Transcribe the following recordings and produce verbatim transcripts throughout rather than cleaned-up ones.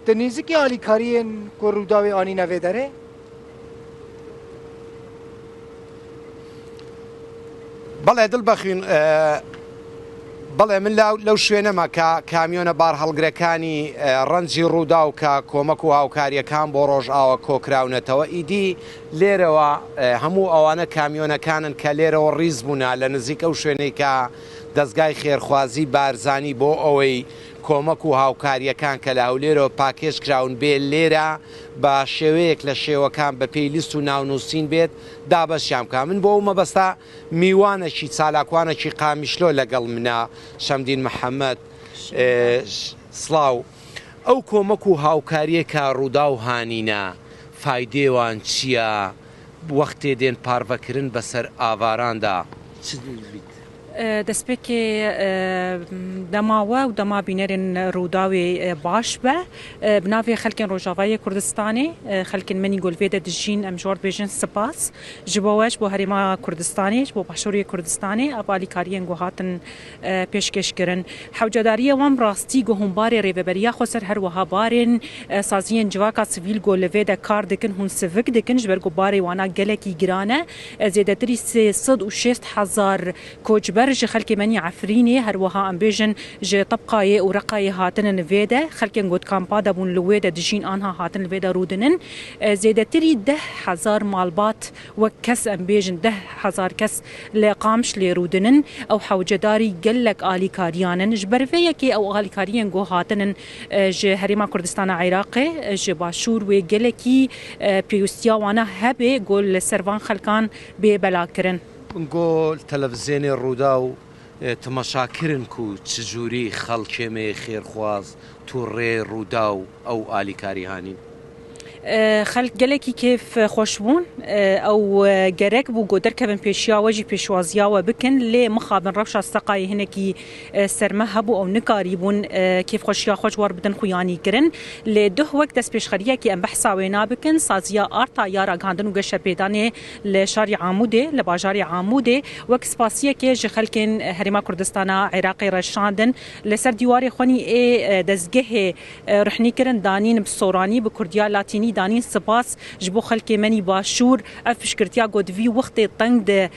Tu nêzîkî alîkariyên ku Rûdawê anîne vê derê? بەڵێ دڵبەخوین، بەڵێ من لەو لەو شوێنەمە کە کامیۆنە بارهەڵگرەکانی ڕەنجی ڕووداو کە کۆمەک و هاوکاریەکان بۆ ڕۆژئاوە کۆکراونەتەوە، ئیدی لێرەوە هەموو ئەوانە کامیۆنەکانن کە لێرەوە ڕیز بوونە لە نزیک ئەو شوێنەی کە دەستگای خێرخوازی بارزانی بۆ ئەوەی کۆمەک و هاوکاریەکان کە لە هەولێرەوە پاکێج کراون بێ لێرە بە شێوەیەک لە شێوەکان بە پێی لیست و ناونووسین بێت دابەشیان بکە. من بۆ ئەو مەبەستە میوانەکی چالاکوانەکی قامیشلۆ لەگەڵ منە، شەمدین محەممەد. سڵاو. ئەو کۆمەک و هاوکاریە کە ڕووداو هانینە، فایدێوان چییە؟ وەختێ دێن پارڤەکردن بەسەر ئاواراندا چ بیت؟ دەستپێکێ دەما we û dema bînerên Rûdawê baş be. Bi navê xelkên Rojavayê Kurdistanê, xelkên me nî ku li vê de dijîn, em ji we re dibêjin spas. Ji bo we, ji bo Herêma Kurdistanê, ji bo Başûrê Kurdistanê, ev alîkariyên ku hatin pêşkêş kirin. Hewcedariya wan bi rastî ku hûn barê Rêveberiya Xweser, her wiha barên saziyên civaka sivîl ku li vê de kar dikin, hûn sivik dikin, ji ber ku barê wana gelekî giran e. Zêdetirî sê sed û şêst hezar koçber ji xelkê me nî Efrînê, her wiha em bêjin ji Tebqayê û Reqayê hatinin vê de. Xelkên ku di kampa de bûn li wê de dijîn, anha hatin li vê de rûdinin. Zêdetirî deh hezar malbat wek kes, em bêjin deh hezar kes li Qamişlê rûdinin. Ew hewcedarî gelek alîkariyan in. Ji ber vê yekê ew alîkariyên ku hatinin ji Herêma Kurdistana Iraqê, ji Başûr wê gelekî pêwîstiya wana hebe ku li ser van xelkan bê belakirin. Go televîzyonê Rûdaw تماشاکردن کو چجوری خەڵکێ me xêrxwaz تو rê Rûdaw ew alîkarî hanîn. Xelk gelekî kêf xweş bûn. Ew gerek bû ku derkevin pêşiya we jî pêşwaziya we bikin, lê mixabin rewşa Seqayê hinekî ser me hebû, ew nikarîbûn kêfxweşiya xwe ji we re bidin xuyanî kirin. Lê duh wek destpêşxeriyekê em behsa wê nabikin, saziya Arta ya Ragihandin û Geşepêdanê li şarî Amûdê, li bajarê Amûdê, wek spasiyekê ji xelkên Herêma Kurdistana Iraqê re şandin. Li ser dîwarê xwenî ê dezgehê ruhnî kirin, danîn bi soranî, bi kurdiya latînî danîn spas ji bo xelkê me nî başûr. Ev piştgirtiya ku di vî wextê teng de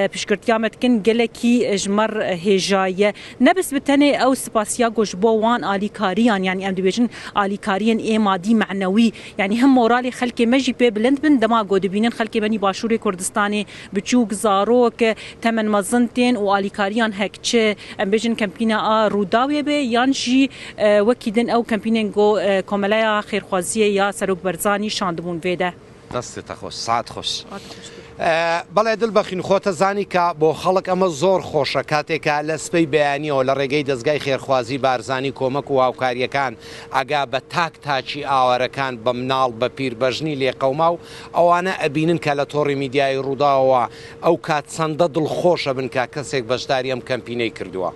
piştgirtiya me dikin, gelekî ji me re hêja ye. Ne bes bi tenê ew spasiya ku ji bo wan alîkariyan, yanî em dibêjin alîkariyên ê madî, menewî, yanî him moralê xelkê me jî pê bilind bin, dema ku dibînin xelkê me nî Başûrê Kurdistanê, biçûk, zarok, temen mezin tên û alîkariyan hek çi, em bêjin kempîna a Rûdawê be yan jî wekî din ew kempînên ku Komeleya Xêrxwaziyê ya Serok Berzanî şandibûn vê de. Destê te xweş, saet xweş. بەڵێ دڵبەخوین، خۆتە زانی کە بۆ خەڵک ئەمە زۆر خۆشە کاتێکە لە سبەی بەیانیەوە لە ڕێگەی دەستگای خێرخوازی بارزانی کۆمەک و هاوکاریەکان ئەگا بە تاک تاکی ئاوارەکان، بە مناڵ، بە پیر، بە ژنی لێقەوما و ئەوانە ئەبینن کە لە تۆڕی میدیایی ڕووداوەوە ئەو کات چەندە دڵخۆش ئەبن کە کەسێک بەشداری ئەم کەمپینەی کردووە.